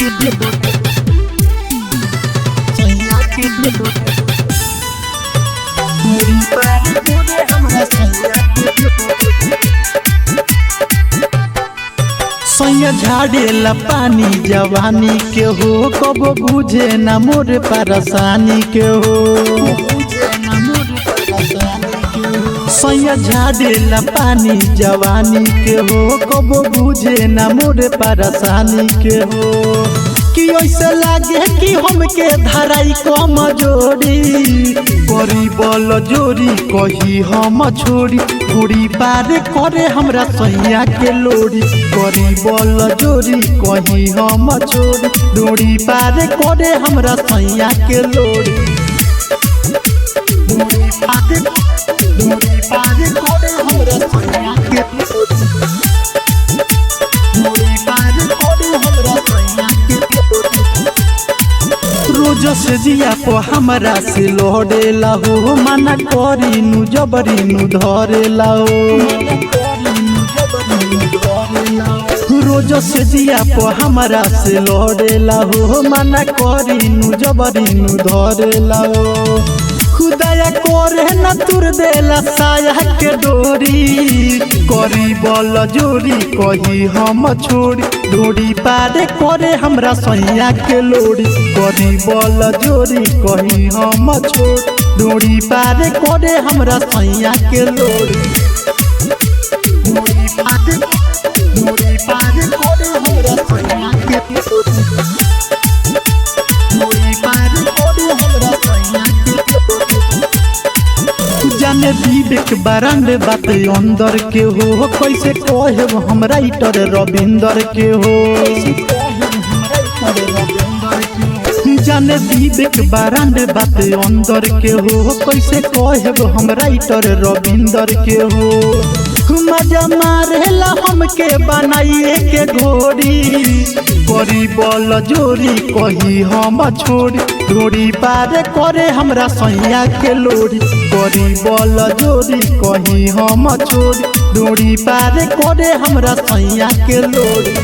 के सैया के दूरी पार करे हमरा सैया के। सैया झाड़ेला पानी जवानी के हो, कबो बुझे ना मोर परेशानी के हो। सैया झाड़ेला पानी जवानी के हो, कबो बुझे ना मोर परेशानी के हो। कि ऐसे लागे कि हमके धराई कम जोड़ी, करी बल जोरी कही हम छोड़ी, पूरी पार करे हमरा सैया के लोड़ी। करी बल जोरी कही हम छोड़ी, डोरी पार करे हमरा सैया के लोड़ी। डोरी पार, डोरी पार करे हमरा सैया के लोड़ी। डोरी पार करे हमरा सैया के लोड़ी। रोज से जिया पो हमरा से लड़ेला हो, मना करी नु जबरी नु धरेला हो। रोज से जिया पो हमरा से लड़ेला हो, मना करी नु जबरी नु धरेला हो। खुदाया करे न तुर देला साया के डोरी, करी बल जोरी कही हम छोड़ी, डोरी पारे करे हमरा सैया के लोड़ी। करी बल जोरी कही हम छोड़ी, डोरी पारे करे हमरा सैया के लोड़ी। डोरी पारे, डोरी पारे करे हमरा सैया के लोड़ी। डोरी पारे करे हमरा सैया के लोड़ी। जाने विवेक बरांड बात अंदर के हो, कैसे कहब हम राइटर रविंदर के हो। जाने विवेक बरांड बात अंदर के हो, कैसे कहब हम राइटर रविंदर के हो। मजा मारेला हमके बनाइए के घोड़ी, करी बल जोरी कही हम छोड़ी, डोरी पार करे हमरा सैया के लोड़ी। करी बल जोरी कही हम छोड़ी, डोरी पार करे हमरा सैया के लोड़ी।